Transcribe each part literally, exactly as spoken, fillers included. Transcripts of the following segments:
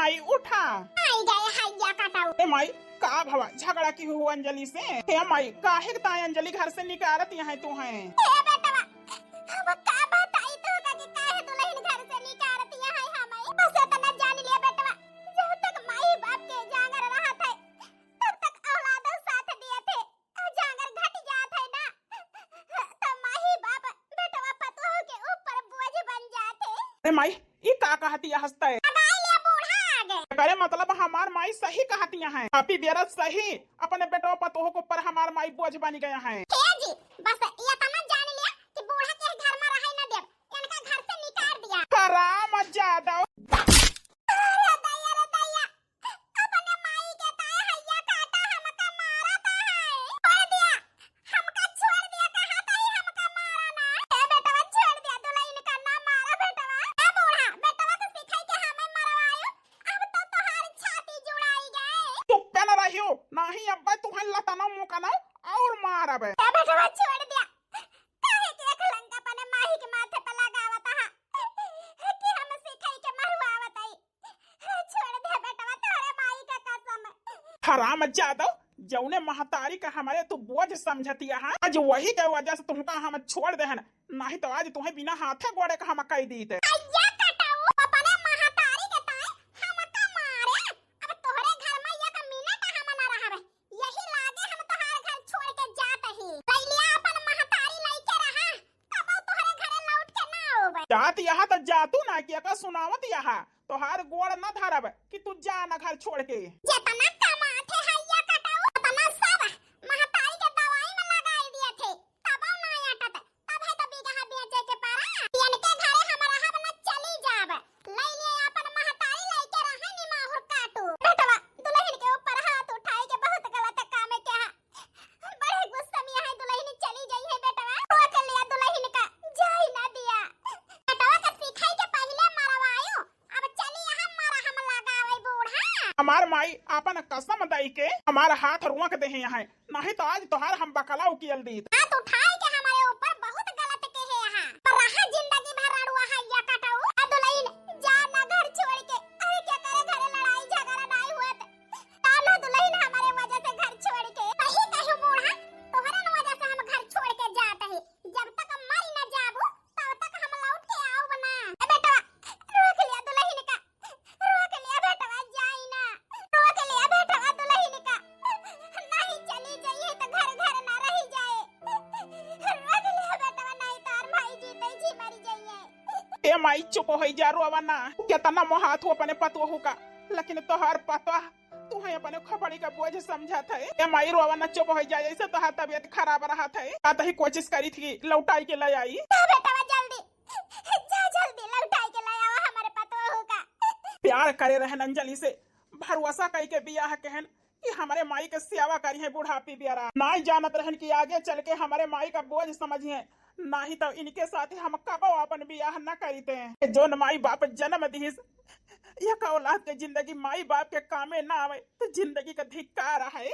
ए, उठा। आई गए हैया कटाऊ। ए माई, का भवा, झगड़ा की हो अंजलि से? हे माई, काहे के ताई अंजलि घर से निकारत यहाँ तू है? हे बेटवा, अब का बताई तो का कि काहे दुल्हन घर से निकारत यहाँ है हमें? बस इतना जान लिया बेटवा, जब तक माई बाप के जांगर रहत है, तब तक औलादो साथ दिए थे। जांगर घट जात है ना, त माही बाप बेटवा पतोह के ऊपर बोझ बन जात है। अरे माई, ई का कहतिया हंसता है? अब आई लिया बूढ़ा आगे। अरे मतलब हमार माई सही कहतिया है, आपी बेरा सही अपने बेटवा पतोह के ऊपर हमार माई बोझ बन गया है। हे जी, बस इतना जान लिया कि बूढ़ा के घर में रहे न देब, इनका घर से निकाल दिया। हराम जादव। अरे दैया रे दैया, अपने माई के ताए हैया काटा हमका मारत है। छोड़ दिया, हमका छोड़ दिया, कहा ताई हमका मारा ना। ए बेटवा छोड़ दिया, दुल्हन का ना मारा बेटवा। ए बूढ़ा, बेटवा के सिखाई के हमें मरवायो, अब तो तोहार छाती जुड़ाई गए। चुप्पे न रहियो, नाही अब्बे तुहन लतनो मुकनो और मारबे। ए बेटवा छोड़ दिया, काहे के एक लंका अपने माही के माथे पे लगावत हा कि हम सिखाई के मरवावत आई। छोड़ दे बेटवा, तोरे माई का कसम। हराम जादव, जौने महतारी का हमरे तू बोझ समझतिया है, आज वही के वजह से तुमका हम छोड़ दे हैं, नाही तो आज तुम्हें बिना हाथे गोड़े का हम कह दीते। अय्या कटाऊ, अपने महतारी के ताई हमका मारे, अब तोहरे घर में एक मिनट हम न रहबे। यही लागे हम तोहार घर छोड़ के जात ही। पहले अपन महतारी लइके रहा, तब तोहरे घरे लौट के ना आवे। जात यहाँ तो जातू ना कि एका सुनावत यहाँ। तोहार गोड़ न धरब कि तू जा न घर छोड़ के। जितना कमात है हैया कटाऊ, उतना सब महतारी के दवाई में लगाई दिए थे, तब ना अटत। तब है तो बीघा बेचे के पड़ा। इनके घरे हम रहब न, चली जाब। ले लिए अपन महतारी लइके रहे निमाहुर काटू। बेटवा, दुल्हन के ऊपर हाथ उठाए के बहुत गलत काम है क्या? बड़े गुस्सा में है दुल्हन चली गई है बेटवा। रोक लिया दुल्हन का, जाई ना दिया। बेटवा का सिखाई के पहले मरवायो, अब चली यहाँ मरहम लगावे बूढ़ा। हमार माई आपन कसम दई के हमार हाथ रोक दे हैं यहाँ। नहीं तो आज तोहार हम बकला उकियल दीत। हाथ उठाए के हमारे ऊपर बहुत गलत के है यहाँ। पर रहा जिंदगी भर रड़ुआ हैया कटाऊ। आ दुल्हन, जा ना घर छोड़ के। अरे केकरे घरे लड़ाई झगड़ा नाई हुए त। जा ना दुल्हन हमारे वजह से घर छोड़ के। सही कहू बूढ़ा, तोहरन वजह से हम घर छोड़ के जात ही। जब तक मर न जाबू, तब तक हम लौट के आउब ना। ए बेटवा, रोक लिया दुल्हन का। रोक लिया बेटवा, जाई ना। रोक लिया बेटवा दुल्हन का। नहीं चली जाइए तो घर घर ना रही जाए। रोक लिया बेटवा, नहीं तो और भाई जीते जी मर जाइए। ए माई चुप हो जा, रोवा ना। कितना मोहात हो अपने पतोहू का, लेकिन तोहार पतोह तू है अपने खोपड़ी का बोझ समझत है। ए माई रोवा ना, चुप हो जा, ऐसे तोहार तबीयत खराब रहत है। आ तही कोशिश करी थी लौटाई के ले आई। जा बेटवा जल्दी, जा जल्दी लौटाई के ले आवा हमारे पतोहू का। प्यार करे रहन अंजलि से, भरोसा कई के बियाह कहन कि हमरे माई के सेवा करी है बुढ़ापी बेरा। नाई जानत रहन कि आगे चल के हमरे माई का बोझ समझिए, नाही तो इनके साथ हम कबो अपन बियाह न करीते। जोन माई बाप जन्म दिहिस, एक औलाद के जिंदगी माई बाप के कामे ना आवे, तो जिंदगी का धिक्कार है।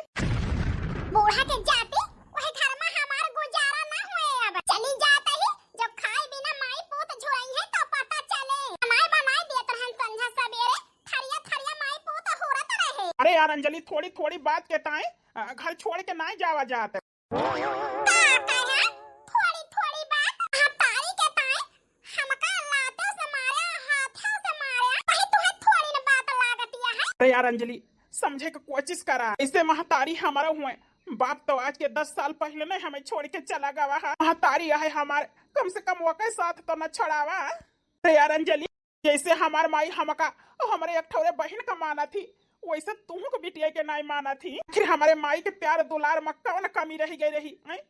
बूढ़ा के जाति, वही घर में हमार गुजारा ना हुए अब। चली जात ही, जब खाए बिना माई पूत झुरई है तो पता चले। बनाए बनाए दियत रहन संझा सबेरे, थरिया थरिया माई पूत हुरत रहे। अरे यार अंजलि, थोड़ी थोड़ी बात के ताए, अ, घर छोड़ के ना जावा जात। का कहे? थोड़ी थोड़ी बात, महतारी के ताई हमका लाते से मारे, हाथे से मारे, वही तुहे थोड़ी न बात लागतिया है। अरे यार अंजलि, समझे के कोशिश करा, ऐसे महतारी हमारा हुए, बाप तो आज के दस साल पहले नहीं हमें छोड़ के चला गवा है। महतारी है हमारे, कम से कम ओके साथ तो न छोड़ावा। अरे यार अंजलि, जैसे हमार माई हमका और हमरे एक ठौरे बहिन का माना थी, वैसे तुहू के बिटिया के नाई माना थी। आखिर हमरे माई के प्यार दुलार में कौन कमी रह गई रही, हैं?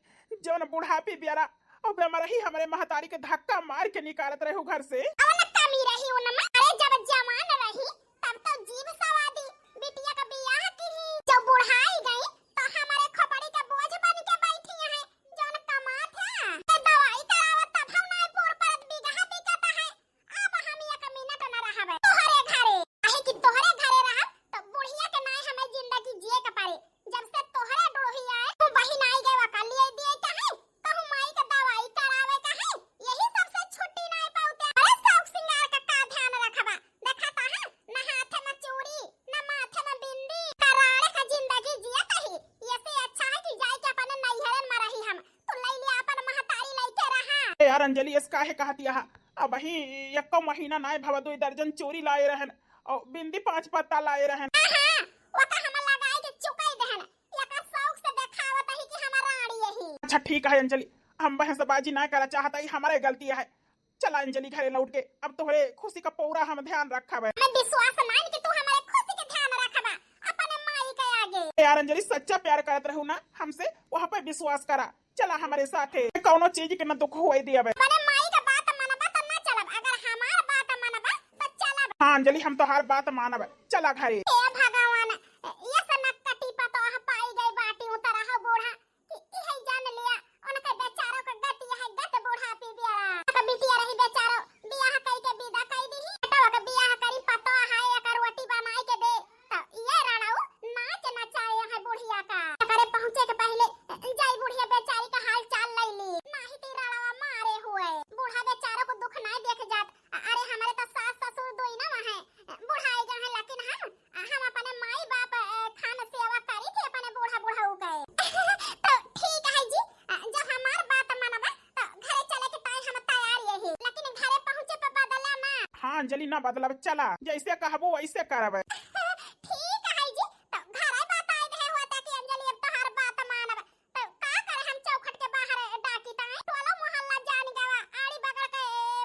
जौन बुढ़ापी बेरा और बेमरही हमरे महतारी के धक्का मार के निकालत रहे घर से। कौन कमी रही उनमें? अरे जब जवान रही तब तो जीव सवादी, बिटिया का बियाह की ही। जब बुढ़ाई गई तो हमरे खोपड़ी का बोझ बन के बैठी है, जौन कमात है। ये दवाई करावत तब हम नाई पूर परत बीघा बिकत है। अब हम एक मिनट न रहबे तोहरे घरे, काहे कि तोहरे घरे रहब त बुढ़िया के नाई हमें जिंदगी जिए के पड़े। जब से तोहरे डोही आए, तू बहिन आई गए, ओका लिए दिए का है, कहूँ माई के दवाई करावे का है, यही सबसे छुट्टी नाई पाउते। अरे शौक सिंगार का का ध्यान रखबा, देखा ता है ना अरे अंजलि, एस काहे कहतिया हा? अबहीं एक्को महीना नाय भवा, दुई दर्जन चूरी लाए रहन और बिंदी पाँच पत्ता लाए रहन। हाँ, हाँ, ओका हम लगाए के चुकाई देहन। एका शौक से देखावत ही कि हमार राड़ी यही। अच्छा ठीक है अंजलि, हम बहसबाजी ना करा चाहत ही, हमरे गलती है। चला अंजलि घरे लौट के, अब तोहरे खुशी का पूरा हम ध्यान रखब। हमें विश्वास नाइन कि तू हमारे खुशी के ध्यान रखबा अपने माई के आगे। यार अंजलि, सच्चा प्यार करत रहू ना हमसे, वहाँ पे विश्वास करा। चला हमरे साथे, कौनो चीज के न दुख होए दियब। अपने माई के बात मनबा त ना चलब, अगर हमार बात मनबा त चलब। हाँ अंजलि, हम तोहार बात मानब, चला घरे। हे भगवान, ये से नकटी पतोह पाई गई बाटी उतरा हो बूढ़ा, कि इहे जान लिया, उनके बेचारों के गति है गत बूढ़ा पी बियारा। का बिटिया रही बेचारो, बियाह कई के विदा कई दी, बेटवा के बियाह करी पतोह है, एकर रोटी बनाई के दे। तो ये राणाऊ नाच नचाए है बुढ़िया का। एकरे पहुँचे के पहले जाई बुढ़िया बेचारी का हाल चाल लई ली। नाही ती राणावा मारे हुए। बूढ़ा बेचारों को दुख नाय देख जात। अरे हमरे तो सास ससुर दोई ना वहाँ बुढ़ाई गए हैं, लेकिन हम, हम अपने माई बाप, अ, खान सेवा करी थी अपने बूढ़ा बुढ़ऊ के। तो ठीक है जी, अ, जब हमार बात मनबा तो घरे चले के ताई हम तैयार यही, लेकिन घरे पहुँचे पे बदला ना। हाँ अंजलि, ना बदलब, चला जैसे कहबो वैसे करब। ठीक है जी, तो घरे बताए दे होता कि अंजलि अब तोहार बात मानब। तो का करे हम चौखट के बाहर डाकी ताई? टोला मोहल्ला जान गवा, आड़ी बगल के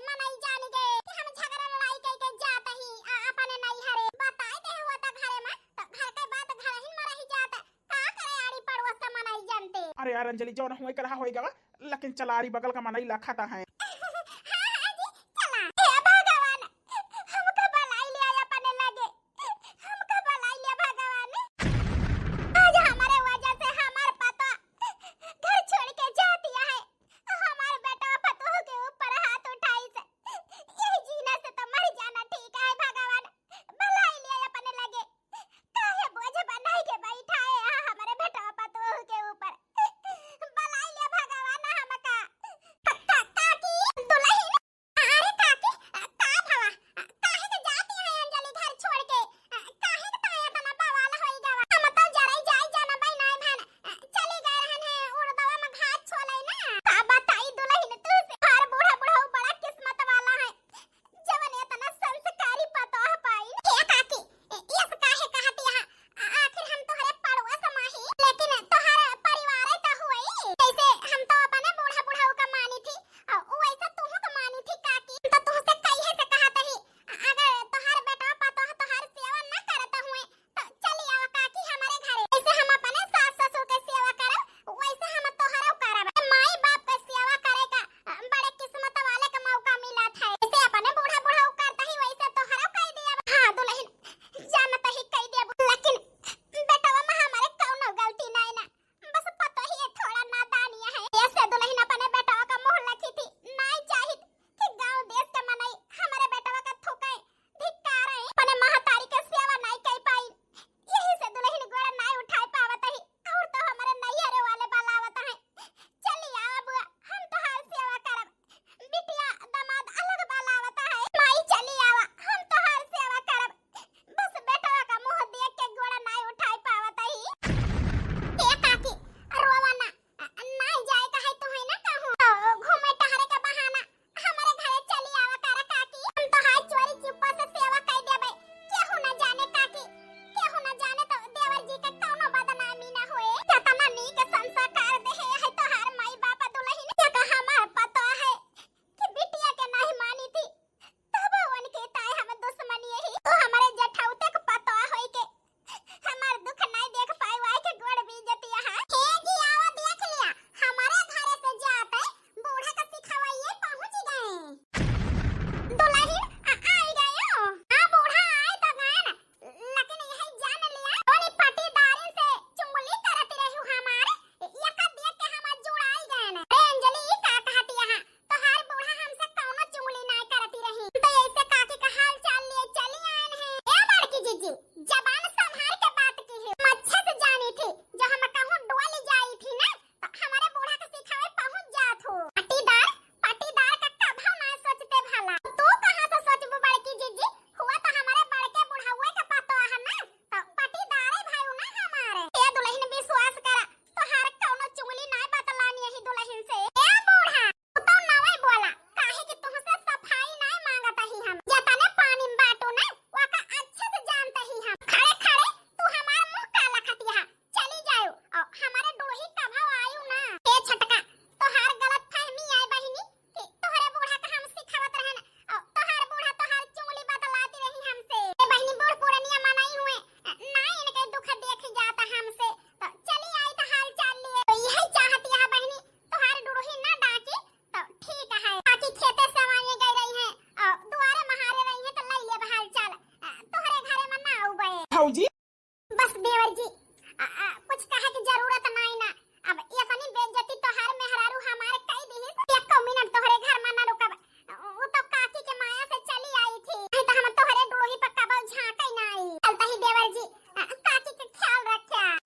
मनई जान गए कि हम झगड़ा लड़ाई कई के जात ही, आ, अपने नैहरे। बताए दे होता घरे में, तो घर के बात घर ही में रही जात। का करे आड़ी पड़ोस का मनई जानते? अरे यार अंजलि, जौन होए के रहा होए गवा, लेकिन चला आड़ी बगल का मनई लखत है। हाँ, हाँ जी, चला। हे भगवान, हमका बलाई ले आए अपने लगे। हमका बलाई ले भगवान। आज हमारे वजह से हमार पतोह घर छोड़ के जातिया है। हमार बेटा पतोह के ऊपर हाथ उठाई से, यही जीना से तो मर जाना ठीक है भगवान। बलाई ले अपने लगे। काहे बोझ बनाई के बैठा है यहाँ हमारे बेटा पतोह के ऊपर? बलाई ले भगवान हमका। का, का, का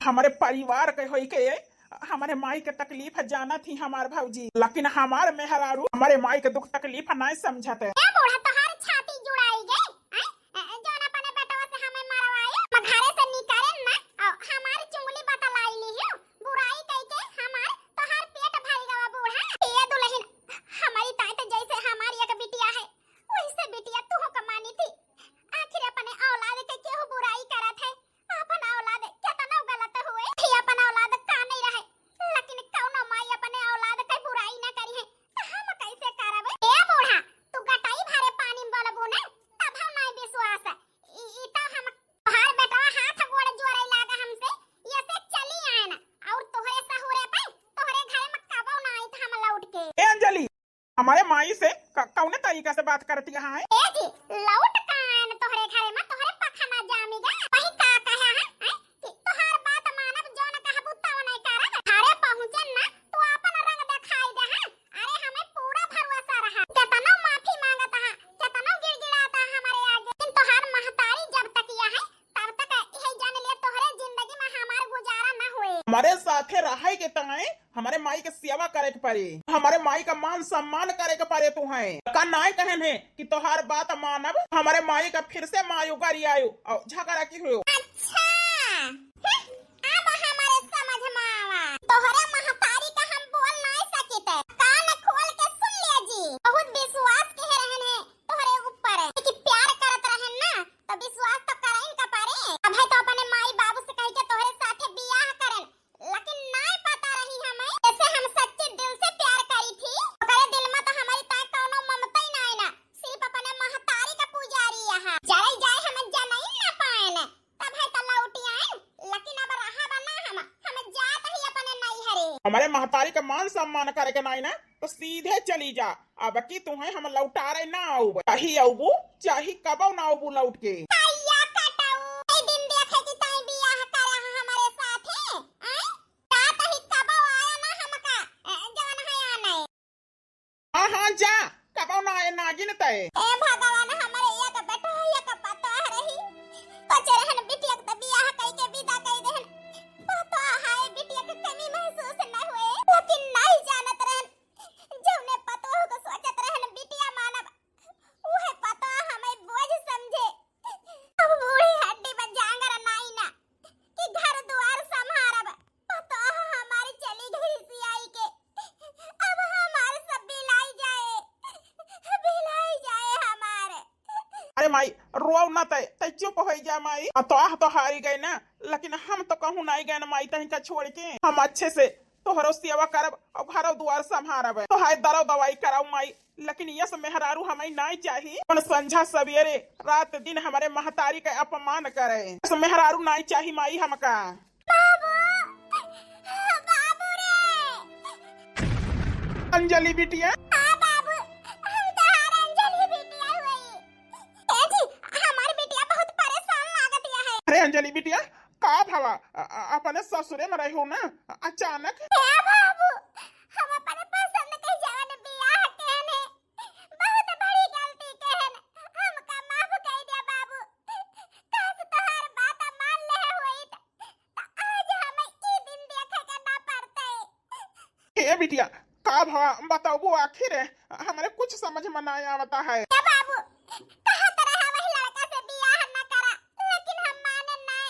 हमरे परिवार के होई के हमरे माई के तकलीफ जानत ही हमार भौजी, लेकिन हमार मेहरारू हमरे माई के दुख तकलीफ नाय समझत। ए बूढ़ा, तोहार छाती जुड़ाई गई, आय? ए, ए, जौन अपने बेटवा से हमें मरवाए, हम घरे से निकरे ना, और हमार चुंगली बतलाई लिहियो, बुराई कई के हमार तोहार पेट भर गवा बूढ़ा। ए दुल्हन, हमारी ताई तो जैसे हमारी एक बिटिया है, वैसे बिटिया तू का मानी थी। आखिर अपने औलाद के केहू बुराई करत है, अपन औलाद केतनो गलत हुए, ही अपन औलाद का नहीं रहे, लेकिन कौनो माई अपने औलाद के बुराई न करी है, तो हम कैसे करब? ए बूढ़ा, तू गटाई भरे पानी में बोलबू न, तब हम नहीं विश्वास। ई, ई तो हम, तोहार बेटवा हाथ गोड़ जोड़े लागा हमसे, ये से चली आए ना, और तोहरे सहुरे पे, तोहरे घर में कबो ना आई हम लौट के। ए अंजलि, हमारे माई से क-, कौने तरीका से बात करती है? ए जी, लौट का आयन तोहरे घरे में, तोहरे पखना जामी गा। वही का कहा है, हैं? कि तोहार बात मानब, जौन कहबू तौन करब। घरे पहुँचन ना, तू आपन रंग दिखाई दे, हैं? अरे, हमें पूरा भरोसा रहा। केतनो माफी मांगत हा, केतनो गिड़गिड़ात हा हमारे आगे, लेकिन तोहार महतारी जब तक यह है, तब तक यही जान लिया तोहरे जिंदगी में हमार गुजारा न होए। हमारे साथे रहे के ताए हमारे माई के सेवा करे के पड़े, हमारे माई का मान सम्मान करे के पड़े। तू है का नाय कहन है कि तोहार बात मानब, हमारे माई का फिर से मायो गारी आयो और झगड़ा की हुयो। अच्छा, हम्म, अब हमारे समझ में आवा। तोहरे महतारी का हम बोल नाय सकित। कान खोल के सुन ले जी, बहुत विश्वास के रहन है तोहरे ऊपर, कि प्यार करत रहन ना, तो विश्वास तो करइन का पड़े। अभे तो अपने माई बाबू से कह के तोहरे साथे बियाह करन, लेकिन नाय पता रही हमें, जैसे हम सच्चे दिल से प्यार करी थी, ओकरे दिल में तो हमारी ताय कौनो ममता ही नाय ना, सिर्फ अपने महतारी का पुजारी यहाँ। जरे जाए हम जनई ना पाएन, तब है तो लौटी आएन, लेकिन अब रहा बना हम, हम जात ही अपने नैहरे। हमारे महतारी का मान सम्मान करे के नाय ना, तो सीधे चली जा। अब की तुहें हम लौटारे ना आउब, चाही आउबू, चाही कबो ना आउबू लौट के। भैया कटाऊ, कई दिन देखे कि ताई बियाह करे हैं हमारे साथे, आय? का तही कबो आया ना हमका, ए, जवन है आने। हाँ, हाँ, जा, कबो ना आए नागिन तय। ए भगवान, हमारे एक बेटा, एक पतोह रही। बचे रहन बिटिया के तो बियाह कई के विदा कई देहन। पतोह है, बिटिया के कमी महसूस न हुए, लेकिन नहीं जानत रहन। जौने पतोह को सोचत रहन बिटिया मानब, उहे पतोह हमें बोझ समझे। अब बूढ़ी हड्डी पर जांगर नाई ना कि घर दुआर संभारब। पतोह हमारी चली गई सियाई के, अब हमार सब बिलाई जाए, बिलाई जाए हमार। अरे माई, रोव ना तय, तय चुप होई जा माई। पतोह तो हारी गए ना, लेकिन हम तो कहूँ नाई गए ना माई तनिका छोड़ के। हम अच्छे से तोहरो सेवा करब और घरो दुआर संभारब, तोहार दरो दवाई कराऊ माई, लेकिन यस मेहरारू हमें नाई चाही। अपन संझा सवेरे रात दिन हमारे महतारी का अपमान करे, यस मेहरारू नाई चाही माई हमका। बाबू, बाबू रे। अंजलि बिटिया। हाँ बाबू, हम तोहार अंजलि बिटिया हुई। ए जी, हमार बिटिया बहुत परेशान लागत है। अरे अंजलि बिटिया, का भवा? अ-, अ-, अपने ससुरे में रहो ना, अचानक। हे बाबू, हम अपने पसंद के जवन बियाह केहन है, बहुत बड़ी गलती केहन, हमका माफ कर दे बाबू। काश तोहार बात मान ले होइत, त आज हमें ई दिन देखे के ना पड़ते। हे बिटिया, का भवा बताबू आखिर? हमरे कुछ समझ में ना आवता है। ए बाबू, कहत रहा वही लड़का से बियाह न करा, लेकिन हम माने नाय।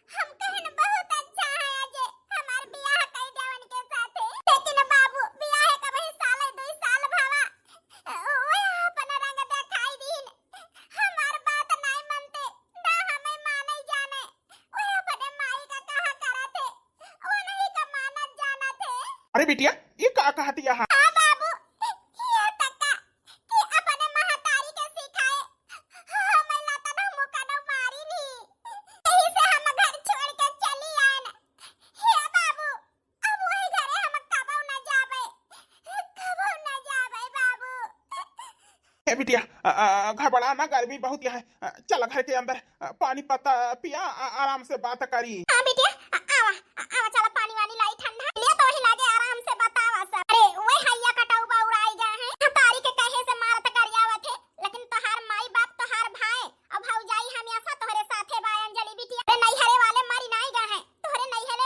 हम कहन बहुत अच्छा है जे हमार बियाह कई देवन के साथे, लेकिन बाबू बियाह का वही साल दुई साल भवा, ओए अपन रंग देखाई दीन। हमार बात नाय मनते, ना हमें माने जाने, ओए अपने माई का कहा करत है। वो नहीं का मानत जानत है। अरे बिटिया, ये का कहत यहाँ? हाँ बाबू, ये तक का कि अपने महतारी के सिखाए, हमें लतन मुकनो मारी नी। यही से हम घर छोड़ के चली आए ना। हे बाबू, अब वही घरे हम कबो न जाबे, कबो न जाबे बाबू। हे बिटिया, अ, अ, घबरा ना, गर्मी बहुत यहाँ है। अ, चला घर के अंदर, अ, पानी पत्ता पिया, अ, आराम से बात करी। हाँ बिटिया, अ, आवा, अ, आवा, चला पानी वानी लाई ठंडा। ले तो वही लागे आराम से बतावा सब। अरे, ओए हैया कटाऊ बउराई गा है। तारी के कहे से मारत करियावत है, लेकिन तोहार माई बाप, तोहार भाई, अब भौजाई हमेशा तोहरे साथे बा अंजलि बिटिया। अरे नैहरे वाले मरी नाई गा है, तोहरे नैहर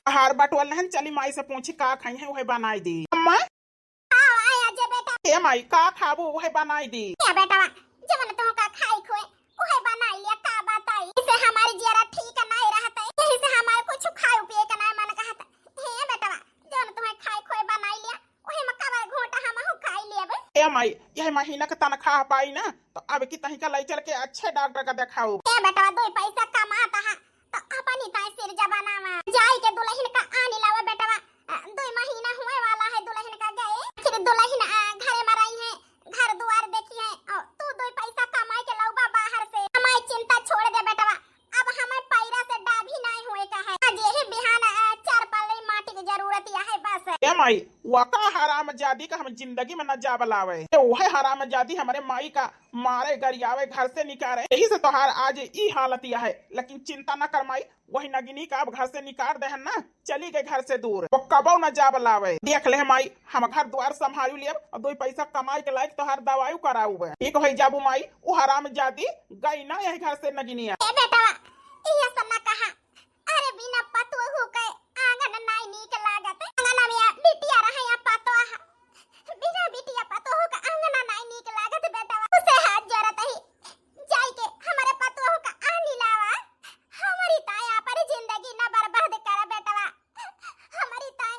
हार बटवल नहीं, चली माई से पूछी का खाई है, उहे बनाई दी। अम्मा। हाँ, आया जे बेटा। ए माई, का खाबू, उहे बनाई दी। ए बेटवा, जवन तोहका खाई खोए, उहे बनाई लिया, का बताई। इसे हमारी जियरा ठीक नहीं रहत है, यही से हमारे कुछ खाए पिए का नहीं मन कहत। हे बेटवा, जवन तोहे खाई खोए बनाई लिया, उहे में कबर घोटा हमहू खाई लेबे। ए माई, यह महीना के तनख्वाह पाई ना, तो अब की तहीं का लई चल के अच्छे डॉक्टर का देखाऊ। ए बेटवा, दो पैसा कमाता है, तो अपनी ताई सिर जबाना में जाई के दुल्हन का आनी लावा बेटवा। अ, दो महीना हुए वाला है दुल्हन का गए, फिर दुल्हन, अ, घरे में रही है, घर दुआर देखी है, और तू दो पैसा कमाई के लौबा बाहर से। हमारी चिंता छोड़ दे बेटवा, अब हमें पैरा से डाभी नहीं हुए का है। आज यही बिहान, अ, चार पल्ले माटी की जरूरत यह है बस। ए माई, वका हरामजादी का हम जिंदगी में न जाब लावे। ए, वह हरामजादी हमारे माई का मारे गरियावे, घर से निकाले, यही से तोहार आज ई हालत यह है। लेकिन चिंता न कर माई, वही नगिनी का अब घर से निकाल देहन ना, चली गई घर से दूर, वो कबो न जाब लावे। देख ले माई, हम घर द्वार संभालू लेब और दो पैसा कमाई के लायक तोहार दवाई कराऊ बे। ठीक हो जाबू माई, वो हरामजादी गई ना यही घर से नगिनिया। ए बेटवा, ये सब ना कहा। अरे बिना पतोहू के आंगन नाई नीक लागत। आंगन में बिटिया रहे या पतोह, बिना बिटिया पतोहू के आंगन नाई नीक लागत बेटवा। उसे हाथ जोड़त ही, जाई के हमारे पतोहू का आनी लावा। हमारी ताया पर जिंदगी न बर्बाद करा बेटवा। हमारी ताई,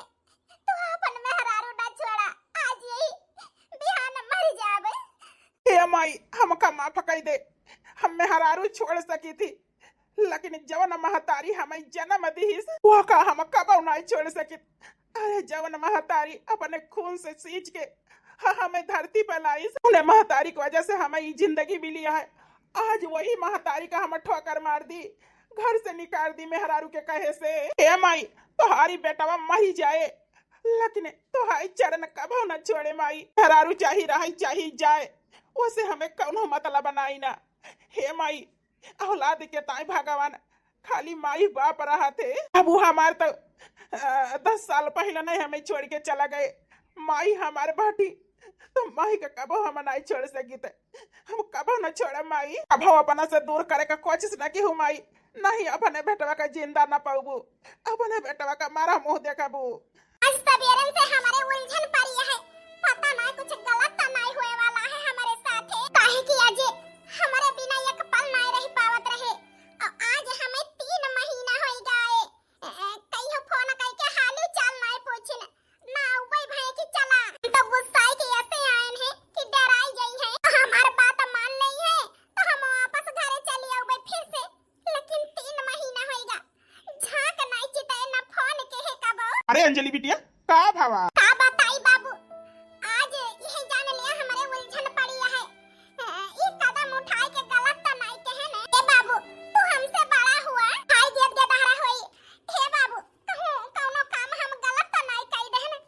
तू अपन मेहरारू ना छोड़ा, आज यही बिहान मर जाबे। हे माई, हमका माफ कई दे, हम मेहरारू छोड़ सकी थी, लेकिन जवन महतारी हमें जन्म दीस, वह का हम कबो नहीं छोड़ सकित। अरे जवन महतारी अपने खून से सींच के ह-, हमें धरती पर लाइस, उन्हें महतारी की वजह से हमें ई जिंदगी मिली है। आज वही महतारी का हम ठोकर मार दी, घर से निकाल दी मेहरारू के कहे से। हे माई, तोहारी बेटवा मरी जाए, लेकिन तोहाई चरण कबो न छोड़े माई। मेहरारू चाही रहे चाही जाए, उसे हमें कौनो मतलब नाई ना। हे माई, औलाद के ताई भगवान खाली माई बाप रहत है। अब वो हमार तो, अ, दस साल पहले नहीं हमें छोड़ के चला गए। माई हमार बाटी तो माई का कबो हम नहीं छोड़ सकित। हम कबो न छोड़ा माई। कबो अपना से दूर करे का कोशिश न की हूँ माई। नहीं, अपने बेटवा का जिंदा न पाऊबू, अपने बेटवा का मरा मुंह देखबू। आज सबेरन से हमारे उलझन पड़ी है, पता नहीं कुछ गलत तो नहीं होए वाला है हमारे साथे, काहे कि आज हमारे बिना एक पल नहीं रह पावत रहे, और आज हमें तीन महीना हो गए। ए, ए, कहियो फोन करके हालचाल नहीं पूछिन, ना उबई भए कि चला। हम तो गुस्साई के ऐसे आए हैं कि डराई गई है, हमार बात मान नहीं है तो हम वापस घरे चली आउबे फिर से। लेकिन तीन महीना होइगा, झांक नाई चिताए ना फोन के है कबो। अरे अंजलि बिटिया, का भवा? का बताई बाबू, आज यही जान लिया हमारे उलझन पड़ी है। ए, ई कदम उठाए के गलत तो नाई कहे ने। ए बाबू, तू हमसे बड़ा हुआ, खाई गेद गेदहरा होई। हे बाबू, कहूँ कौनो काम हम गलत तो नाई कई देहन,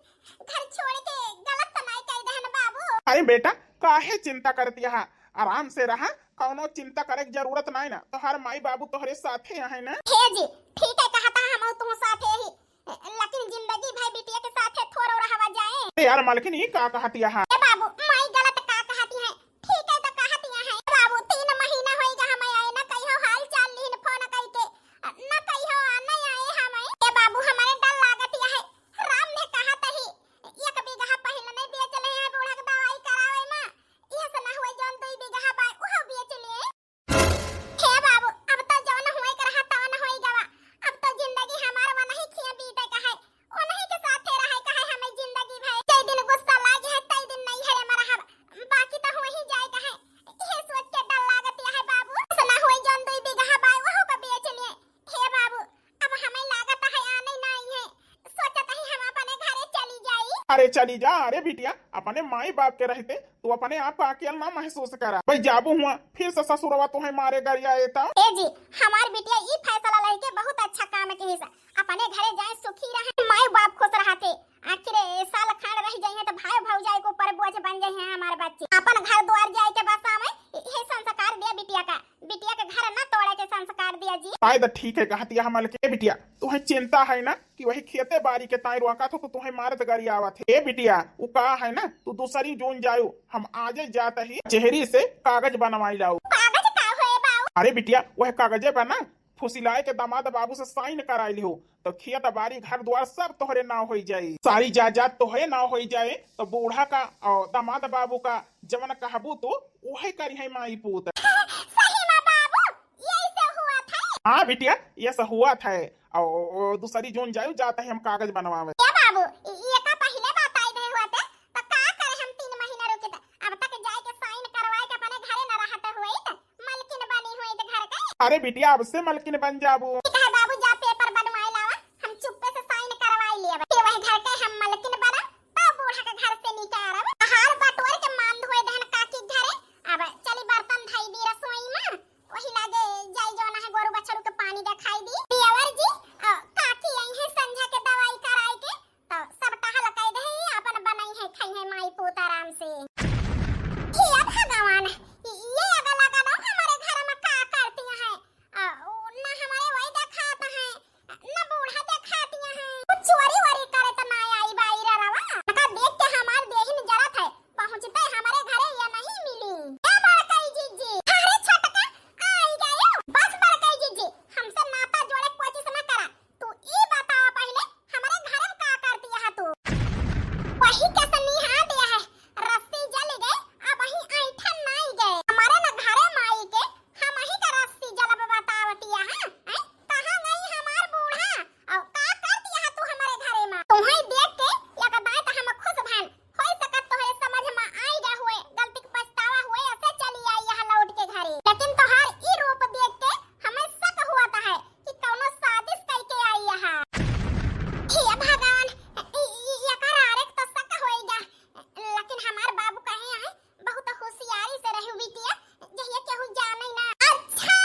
घर छोड़ के गलत तो नाई कई देहन बाबू। अरे बेटा, काहे चिंता करत यहाँ, आराम से रहा, कौनो चिंता करे के जरूरत नाई ना, तोहार माई बाबू तोहरे साथे हैं ना। हे जी, ठीक है कहता हम तू साथे ही, लेकिन जिंदगी भर बिटिया के साथे थोड़ो रहवा जाए। अरे यार मालकिन, ई का कहत यहाँ? ए बाबू, माई गलत का कहती है? ठीक है तो कहती है। ए बाबू, तीन महीना होइगा हम आए, ना कहियो हाल चाल लीन फोन कई के, ना कहियो आ, नहीं आए हम। ए बाबू, हमारे डर लागत है। राम ने कहा तही, एक बीघा पहले नहीं बेच ले हैं बूढ़ा के दवाई करावे में, यह से ना हुए जौन दुई बीघा बा, उहो बेच लिए। हे बाबू, अब तो जौन होए के रहा तौन होई गवा। अब तो जिंदगी हमार वनही खिया बीते का है, उन्हीं के साथे रहे का है हमें जिंदगी भर। जय दिन गुस्सा लागे है, तय दिन नहीं है मरहब, बाकी तो हो ही जाए का है। ये सोच के डर लागत है बाबू, ऐसा ना होए जौन दुई बीघा बाय वहू का बेच लिए। हे बाबू, अब हमें लागत है आने नहीं है, सोचत ही हम अपने घरे चली जाई। अरे चली जा, अरे बिटिया, अपने माई बाप के रहते तू अपने आप का अकेल ना महसूस करा। भाई जाबू हुआ, फिर से ससुरवा तुम्हें मारे गरिया एता। ए जी, हमार बिटिया ई फैसला लेके बहुत अच्छा काम किहिस। अपने घरे जाए सुखी रहे, माई बाप खुश रहते। आखिर ए साल खान रह जाइए तो भाई भौजाई के ऊपर बोझ बन जाइए हमारे बच्चे। अपन घर द्वार जाए के बसा में ये संस्कार दिया बिटिया का, बिटिया के घर न तोड़े के संस्कार दिया जी। आए तो ठीक है कहतिया हमल के बिटिया, तुम्हें चिंता है ना कि वही खेते बारी के ताई रोका था तो तुम्हें मारत गरियावत है। ए बिटिया, वो का है ना, तू दूसरी जून जायो, हम आजे जात ही कचहरी से कागज बनवाई लाओ। कागज का होए बाऊ? अरे बिटिया, वह कागजे बना फुसिलाए के दामाद बाबू से साइन कराए लिहो, तो खेत बारी घर द्वार सब तोहरे नाव होई जाई, सारी जायदाद तोहरे नाव होई जाए। तो बूढ़ा का और दामाद बाबू का जवन कहबू तू, उहे करिहैं माई पूत। सही में बाबू, यही से हुआ था। हाँ बिटिया, ये से हुआ था। और दूसरी जौन जायू जात है हम कागज बनवावे। ए बाबू, इ-, ये का पहिले बताई दे हुआ थे, तो का करे हम तीन महीना रुकी थे। अब तक जाए के साइन करवाए के अपने घरे न रहत हुए तो मलकिन बनी हुई तो घर के। अरे बिटिया, अब से मलकिन बन जाबू। ठीक है बाबू, जा पेपर बनवाए लावा, हम चुप्पे से साइन करवाए लिए। फिर वही घर के हम मलकिन बनब, तो बूढ़ा के घर से निकारब। हार बटोर के मान धोए दहन काकी घरे। अब चली बर्तन धई दी रसोई में, वही लागे जाई जौन है गोरू बछरू के पानी देखाई दी। देवर जी, अ, काकी आई है संझा के दवाई कराए के, तो सब टहल कई दे, अपन बनाई है, खाई है माई पूत आराम से। हे भगवान, ये अगला गाना हमारे घर में का करती है? आ, उ, ना हमारे वही देखात है, ना बूढ़ा देखात है। कुछ चोरी वोरी करे तो ना आई बाई रवा। का देख के हमार देहिन जरत है, पहुँचते हमारे घरे ये नहीं मिली। ए बड़कई जीजी, अरे छोटका, आई गयो। बस बड़कई जीजी, हमसे नाता जोड़े कोशिश ना करा। तू ई बतावा पहिले, हमरे घर में का करती है तू? वही के सनिहा दिया है, रस्सी जल गए, अब वही ऐठन नाई गए। हमारे न घरे माई के, हम वही का रस्सी जलब बतावती है, हैं? कहाँ गई हमार बूढ़ा? और का करती है तू हमारे घरे में? तुम्हें देख के एक दाई तो हम खुश भन, होई सकत तोहरे समझ में आई गए हुए, गलती के पछतावा हुए, ऐसे चली आई यहाँ लौट के घरे। लेकिन तोहार ई रूप देख के हमें शक हुआ था है कि कौनो साजिश करके आई यहाँ। हे भगवान, ई, ई, एकर आरेख तो शक होई गया, लेकिन हमार बाबू कहे हैं, बहुत होशियारी से रहू बिटिया, जहिया केहू जाने ना। अच्छा,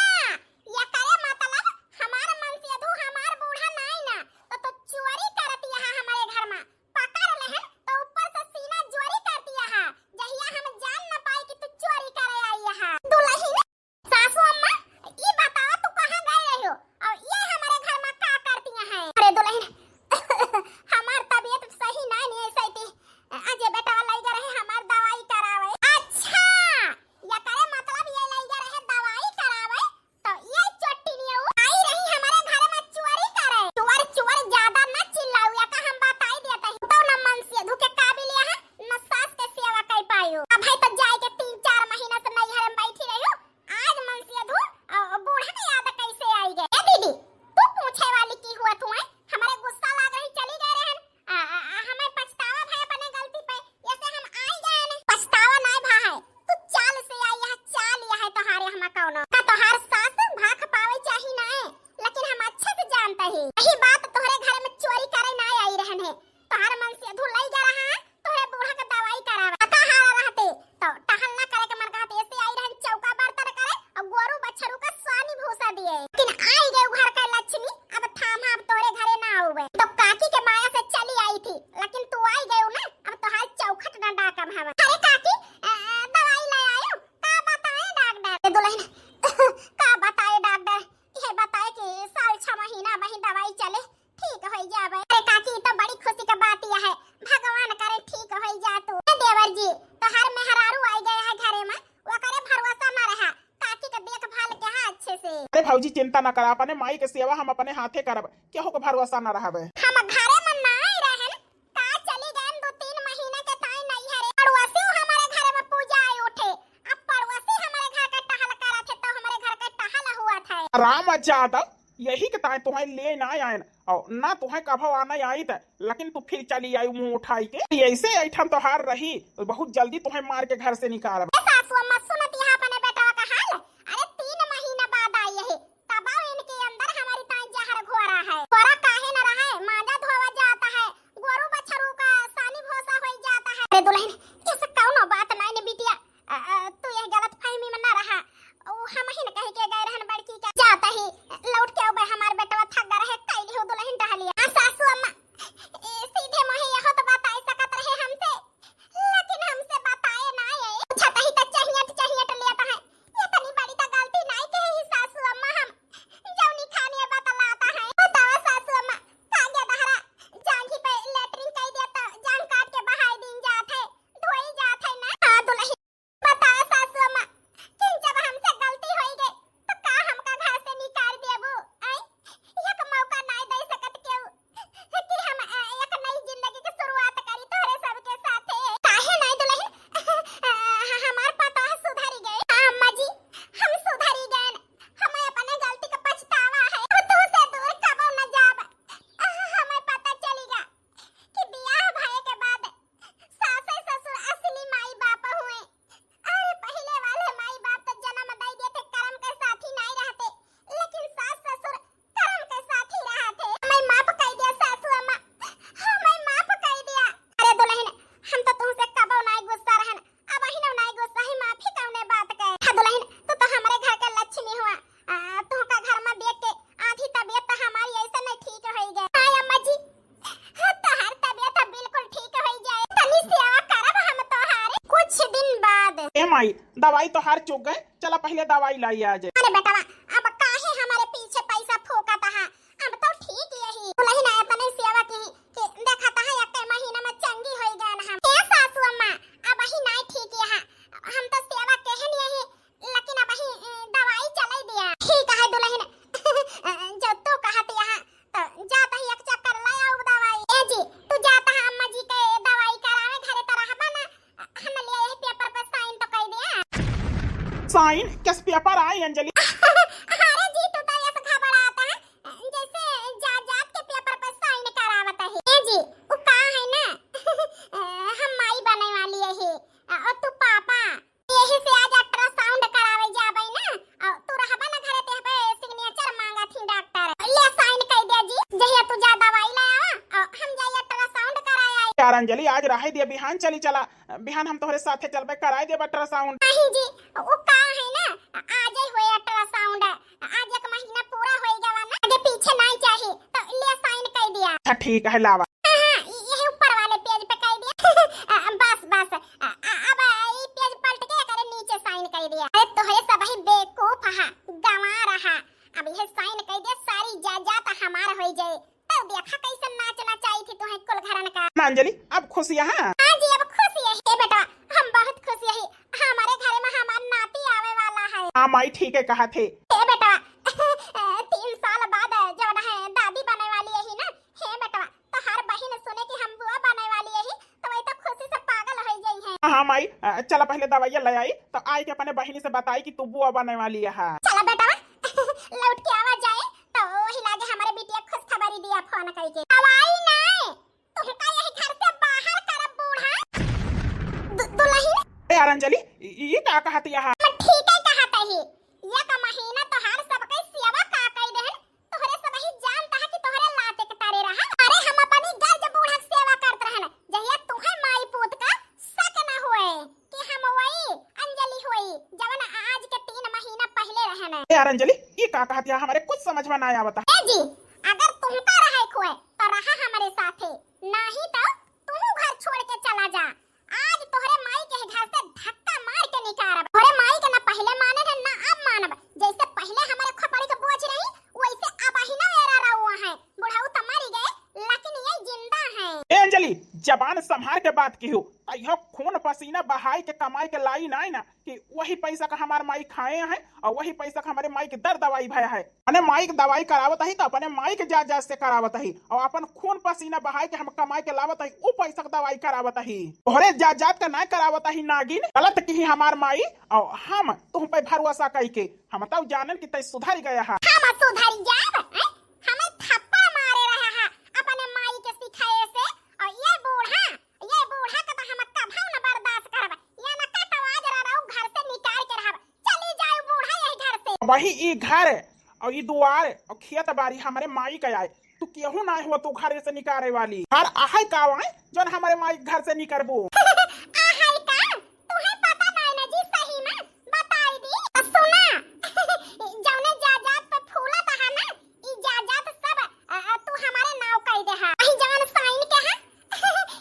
ये करे मतलब हमार मनसेधू हमार बूढ़ा नाई ना, तो, तो चोरी करत यहाँ हमारे घर में। पकड़ लेहन तो ऊपर से सीना जोरी कर दिया है, जहिया हम जान न पाई कि तू चोरी करे आई है। दुलहिन, सासू अम्मा, ई बतावा तू कहाँ गए रही हो और ये हमारे घर में का करती हैं? अरे दुलहिन, हमार तबीयत सही ना नहीं है सही। अजय बेटा लई गए रहे हमार दवाई करावे। अच्छा, ये करे मतलब ये लई गए रहे दवाई करावे, तो ये चोटी नियऊ आई रही हमारे घर में चोरी करे। चोर, चोर ज्यादा न चिल्लाऊ, या का हम बताई दिया तही। तो न मनसेधू के काबिल यहाँ, न सास के सेवा कर पायो। अब भाई तो जाए के तीन चार महीना से नैहर में बैठी रही हो, आज मनसेधू, अ, बूढ़ा के याद कैसे आई गए? ए दीदी, तू पूछे वाली की हुआ तू है? हमारे गुस्सा लाग रही, चली गए रहन। आ, आ, आ, हमें पछतावा भा अपने गलती पे, ऐसे हम आई गए ने। पछतावा नाय भा है, तू चाल से आई है, चाल यह है तोहारे हम कौनो। का तोहार सास भाख पावे चाही नाय, लेकिन हम अच्छे से जानते ही। यही बात तोहरे घर में चोरी करे नाय आई रहन है। तोहार मनसेधू लई गए रहा है, तोहरे बूढ़ा के दवाई करावे। पता हारा रहते, तो टहल ना करे के मन कहत, ऐसे आई रहन चौका बर्तन करे और गोरू बछरू का सानी भूसा दिए। लेकिन आई गए घर का लक्ष्मी, अब थामा अब तोरे घरे ना आवे। तो काकी के माया से चली आई थी, लेकिन तू आई गए ना, अब तोहार चौखट ना डाकम हवा। अरे काकी, अ, अ, दवाई ले आयो? का बताए डॉक्टर? ए दुलहिन, का बताए डॉक्टर? ये बताए कि साल छह महीना वही दवाई चले, ठीक होई जाबे। अरे काकी, ई तो बड़ी खुशी का बात यह है, भगवान करे ठीक होई जा तू। ए देवर जी, तोहार मेहरारू आई गए है घरे में, ओकरे भरोसा ना रहा, काकी के देखभाल के है अच्छे से। अरे भौजी, चिंता ना करा, अपने माई के सेवा हम अपने हाथे करब, केहू के भरोसा ना रहबे। हम घरे में ना आई रहन, का चली गए दो तीन महीने के ताई नैहरे। पड़ोसी हमारे घर में पूजा आई उठे, अब पड़ोसी हमारे घर का टहल करत है तो हमारे घर का टहल हुआ था। राम जादव, यही के ताई तुम्हें ले ना आयन, और ना तुम्हें कभो आना आई त, लेकिन तू फिर चली आई मुंह उठाई के। ऐसे ऐठन तोहार रही, बहुत जल्दी तुम्हें मार के घर से निकालब। ए सासू अम्मा, सुनत यहाँ अपने बेटवा का हाल। अरे तीन महीना बाद आई है, तब इनके अंदर हमारी ताई जहर घोरा है। घोरा काहे न रहा है, मांजा धोवा जाता है, गोरू बछरू का सानी भूसा होई जाता है। अरे दुलहिन, ऐसा कौनो बात नहीं ने बिटिया, अ, अ, तू यह गलत फहमी में ना रहा। ओ, हम ही न कह के गए रहन बड़की का। जाता ही लौट के अबे हमार बेटवा थक रहे, कैली हो दुलहिन टहलिया। आ, सासू अम्मा, ए, सीधे मुँहे यहो तो बताए सकत रहे हमसे, लेकिन हमसे बताए ना ये। पूछा तही माई, दवाई तोहार चुक गए, चला पहिले दवाई लाई आ जाए। अरे बेटवा, अब काहे हमरे पीछे पैसा फूकत हा? अब तो ठीक यही। दुलहिन अपने सेवा की, कि देखत हा एक महीना में चंगी होई गए हम। ए सासू अम्मा, अब ही नाई ठीक यहा। हम तो सेवा केहन यही, लेकिन अब ही, ए, दवाई चलाई दिया। ठीक है दुलहिन, जो तू कहत यहा, तो जात ही एक चक्कर ले आउब दवाई। ए जी, तू जात हा अम्मा जी के दवाई करावे घरे, तो रहबा ना, हम ले यही पेपर पे साइन तो कर दिया। साइन? किस पेपर आए अंजलि? अरे जी, तू तो ऐसे घबरात है, जैसे जात जात के पेपर पे साइन करावत है। ए जी, वो का है ना, हम माई बने वाली है, और तू पापा। यही से आज अल्ट्रासाउंड करावे जाबे ना, और तू रहबा ना घरे, ते पे सिग्नेचर मांगा थी डॉक्टर। ले साइन कर दे जी, जहिया तू जा दवाई ले आवा, और हम जाई अल्ट्रासाउंड कराए आई। यार अंजलि, आज रहे दिया, बिहान चली चला, बिहान हम तोहरे साथे चलबे, कराए देब अल्ट्रासाउंड। नहीं जी, वो का है ना, आज ही हुए अल्ट्रासाउंड, आज एक महीना पूरा होई गवा ना, आगे पीछे नहीं चाही, तो ले साइन कर दिया। अच्छा ठीक है, लावा। हाँ, हाँ, इ-, यही ऊपर वाले पेज पे कर दिया। अ, बस, बस। अ, अ, अब ई पेज पलट के एकरे नीचे साइन कर दिया। अरे तोहरे सब ही बेवकूफ हा, गंवार हा। अब यह साइन कर दिया, सारी जायदाद हमार होई जाए। तब देखा कैसे नाच नचाई थी तोहे कुल घरन का। ना अंजलि, अब खुश यहाँ? हाँ जी, अब खुश यही। ए बेटा, हम बहुत खुश यही। हमारे घर में हमार नाती आवे वाला है। हाँ माई, ठीक है कहा थे। ए बेटा, तीन साल बाद जौन है दादी बने वाली यही ना। हे बेटवा, तोहार बहिन सुने कि हम बुआ बने वाली यही, तो वही तो खुशी से पागल हो गई है। हाँ माई, अ, चला पहले दवाइया ले आई, तो आई के अपने बहिनी से बताई कि तू बुआ बने वाली है। चला बेटवा, लौट के आवा जाए, तो वही लागे हमारे बिटिया खुशखबरी दिया फोन करके। दवाई नहीं, तुमका यही घर से बाहर करब बूढ़ा। दु-, दुलहिन। ए यार अंजलि, इ-, इ-, ये का कहत यहाँ? हम ठीक है कहत ही, एक महीना तोहार सबके सेवा का कई देहन, तोहरे सबही जानत हा कि तोहरे लाते के तारे रहा। अरे हम अपनी गर्ज बूढ़ा के सेवा करत रहन, जहिया तुहे माई पूत का शक न होए कि हम वही अंजलि होई, जवन आज के तीन महीना पहले रहन। ए यार अंजलि, ये का कहत या? हमरे कुछ समझ में ना आवत। ए जी, अगर तुमका रहे खोए तो रहा हमरे साथे, नाही तो तू घर छोड़ के चला जा। आज तोहरे माई के घर से धक्का मार के निकारब। तोहरे माई के ना पहले माने रहे, ना अब मानब। जैसे पहले हमारे खोपड़ी के बोझ रही, वैसे अब ही ना मेरा रहुआ है। बुढ़ऊ तो मरी गए, लेकिन ये जिंदा है। ए अंजलि, जबान संभार के बात किहू। अइहो खून पसीना बहाई के कमाई के लाई नाई ना कि वही पैसा का हमार माई खाए है और वही पैसा का हमारे माई के दर दवाई भया है। अपने माई के दवाई करावत ही तो अपने माई के जात जात से करावत ही, और अपन खून पसीना बहाई के हम कमाई के लावत ही, उ पैसा के दवाई करावत ही। तोहरे जात जात का ना करावत ही नागिन, गलत किही हमार माई, और हम तुम पे भरोसा कई के, हम तब जानन कि तै सुधर गया है। हम सुधर जाब, हैं? हमें थप्पड़ मारे रहा है अपने माई के सिखाए से, और ये बूढ़ा, ये बूढ़ा का तो हम कभौ न बर्दाश्त करब। ये न का तो आज रह रहू घर से निकाल के रहब। चली जाओ बूढ़ा यही घर से। वही ई घर और ई दुआर और खेत बारी हमरे माई का आए, तू केहू ना हो तू घर से निकाले वाली। घर आहे का आए जौन हमरे माई घर से निकरबू? आहे का? तुहे पता ना है ना जी, सही में बताई दी। सुना, जौने जायदाद पे फूलत है ना, ई जायदाद सब, अ, अ, तू हमारे नाव कई दे हा। अही जवन साइन के हा,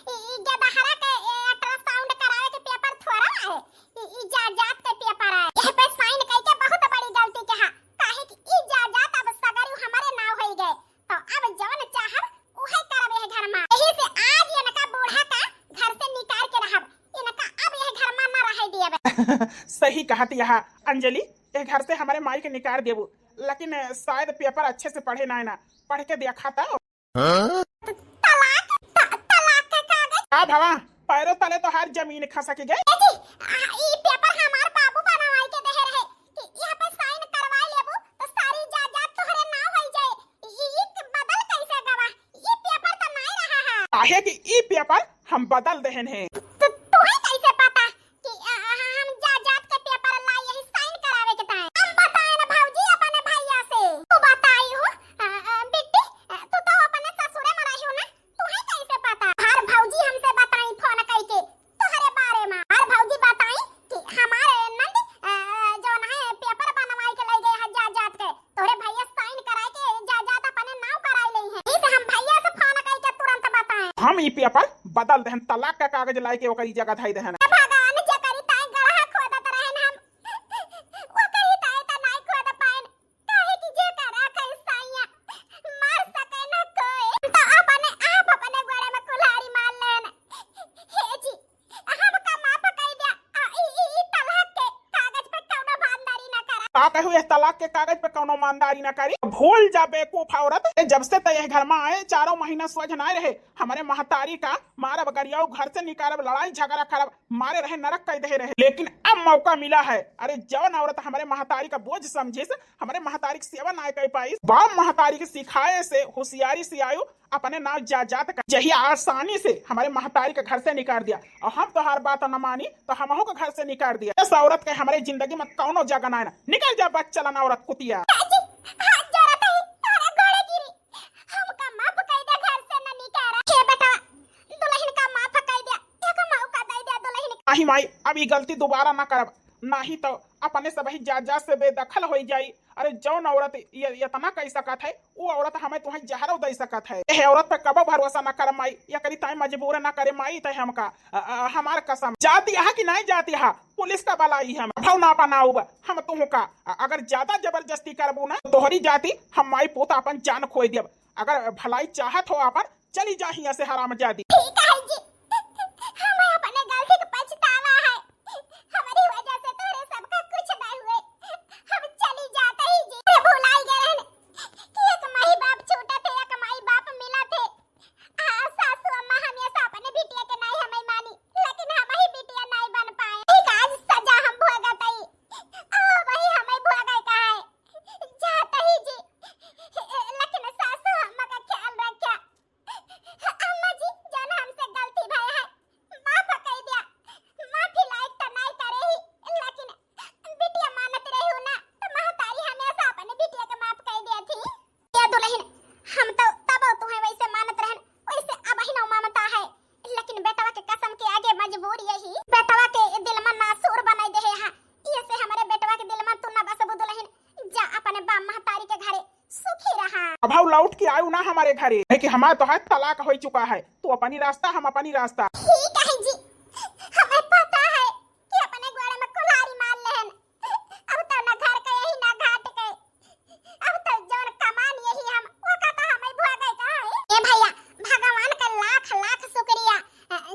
ई, ई गदहरा के, ए, अल्ट्रासाउंड करावे के पेपर थोड़ा है, ई, ई जायदाद के पेपर है। यह पे साइन कई के बहुत बड़ी गलती के हा, काहे कि ई जायदाद अब सगरी हमारे नाव होई गए, तो अब जवन चाहब उहे करब यह घर में। यही से आज इनका बूढ़ा का घर से निकाल के रहब, इनका अब यह घर में ना रहे दियब। सही कहत यहाँ अंजलि, ए घर से हमारे माई के निकाल देबू, लेकिन शायद पेपर अच्छे से पढ़े ना है ना, पढ़ के देखा तो। हाँ? तलाक, त-, तलाक के कागज। का भवा, पैरों तले तो हर जमीन खसक गए। ए जी, आ, ई पेपर हमार बाबू बनवाई के देहे रहे कि यहाँ पे साइन करवा लेबू तो सारी जायदाद तोहरे नाव होई जाए। ई, ई बदल कैसे गवा? ई पेपर तो नहीं रहा है। काहे कि ई पेपर हम बदल देहन है। तो तुहे कैसे पता कि, अ, अ, हम जायदाद के पेपर लाई यही साइन करावे के ताई? हम बताए ना भौजी अपने भैया से। तू बताई हो, अ, अ, बिट्टी, अ, तू तो अपने ससुरे में रही हो ना, तुहे कैसे पता? हर भौजी हमसे बताई फोन कई के तोहरे बारे में। हर भौजी बताई कि हमारे नंद, अ, जौन है पेपर बनवाई के ले गए हैं जायदाद के, तोहरे भैया साइन कराए के जायदाद अपने नाव कराए ले हैं। इस हम भैया से फोन कई के तुरंत बताएं। हम ई पेपर बदल देहन, तलाक का कागज लाए के ओकरी जगह धई देहन। हे भगवान, जेकरी ताई गड़हा खोदत तू यह तलाक के कागज पे कौनो ईमानदारी ना करी। भूल जा बेवकूफ औरत, ए, जब से तै यह घर में आए, चारों महीना सोझ ना रहे, हमरे महतारी का मारब गरियाऊ, घर से निकारब, लड़ाई झगड़ा करब, मारे रहे, नरक कई दे रहे, लेकिन अब मौका मिला है। अरे जौन औरत हमरे महतारी का बोझ समझिस, हमरे महतारी की सेवा ना कर पाइस, बाप महतारी के सिखाए से, होशियारी से आयु, अपने नाव जायदाद का जहिया आसानी से हमरे महतारी के घर से निकाल दिया और हम तोहार बात न मानी तो हमहू के घर से निकाल दिया। इस औरत के हमरे जिंदगी में कौनो जगह ना है ना। निकल जा बदचलन औरत कुतिया। जी, हाथ जोड़त हई, तोहरे गोड़े गिरी। हमका माफ कई दे, घर से न निकारा। हे बेटा, दुल्हन का माफ कई दे, एक मौका दे दे दुल्हन के। नाही माई, अब ई गलती दोबारा ना करब, नाही तो अपने सबही जायदाद से बेदखल होई जाई। अरे जौन औरत ये इतना कह सकत है, वो औरत हमें तुहें जहरो दे सकत है। यह औरत पे कबो भरोसा ना कर माई, ये करी ताई मजबूर ना करे माई, तय हमका, अ, अ, हमार कसम। जाती हा कि नहीं जाती हा, पुलिस का बलाई हम, भाव ना बनाऊब हम तुहका। अ, अगर ज्यादा जबरदस्ती करबू ना, तो तोहरी जाती हम माई पूत अपन जान खोई देब। अगर भलाई चाहत हो अपन, चली जा हियां से हरामजादी। ठीक है जी, हम अपने गलती के पछतावा है, हमारी वजह से तोहरे सबका कुछ नहीं हुए, हम चली जाते ही जी। अरे भुलाई गए रहन कि एक माई बाप छूटत है, एक माई बाप मिलत है। आ, सासू अम्मा हमेशा अपने बिटिया के नहीं हमें मानी, लेकिन हम ही बिटिया नहीं बन पाए। ठीक आज सजा हम भोगत हई, आ, वही हमें भोगे का है। जाते ही जी, लेकिन सासू अम्मा का ख्याल रखा। अम्मा जी, जौन हमसे गलती भय है, माफ कई दिया। माफी लायक तो नहीं करे ही, लेकिन बिटिया मानत रही हूँ ना, तो महतारी हमेशा अपने बिटिया के माफ कई दिया थी। ये दुल्हन, हम तो तब तुहें वैसे मानत रहन, वैसे अब ही ना मानता है, लेकिन बेटवा के कसम के आगे मजबूर यही। बेटवा के दिल में नासूर बनाई दे है यहाँ, ये से हमारे बेटवा के दिल में तू ना बसबू दुल्हन, जा अपने बाप महतारी के घरे सुखी रहा। अब हम लौट के आयु ना हमारे घरे, है कि हमार तोहार तलाक हो चुका है, तू अपनी रास्ता, हम अपनी रास्ता। ठीक है जी, हमें पता है कि अपने गोड़े में कुल्हाड़ी मार लेहन। अब तो ना घर के यही ना घाट के, अब तो जौन कमान यही हम, वो का तो हमें भोगे का है। ए भैया, भगवान का लाख लाख शुक्रिया,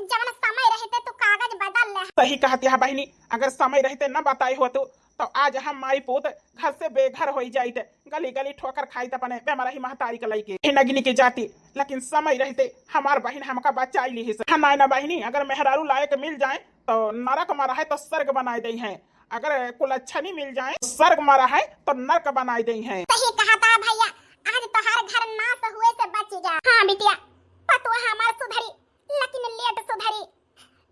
जवन समय रहते तू कागज बदल ले। सही कहती है बहिनी, अगर समय रहते न बताई हो तू, तो आज हम माई पूत घर से बेघर होई जाइत, गली गली ठोकर खाइत अपने बेमरही महतारी के लइके। हे नगिनी के जाति, लेकिन समय रहते हमार बहिन हमका बचाई लिहिस। हाँ नाय ना बहिनी, अगर मेहरारू लायक मिल जाए तो नरक में रहे तो स्वर्ग बनाए दे हैं, अगर कुलच्छनी मिल जाए तो स्वर्ग में रहे तो नरक बनाए दे हैं। सही कहा था भैया, आज तोहार घर नाश हुए से बच गया। हाँ बिटिया, पतुआ हमार सुधरी, लेकिन लेट सुधरी।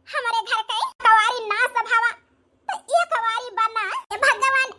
हमरे घर के कवारी नाश भवा, तो ये कवारी बना। हे भगवान,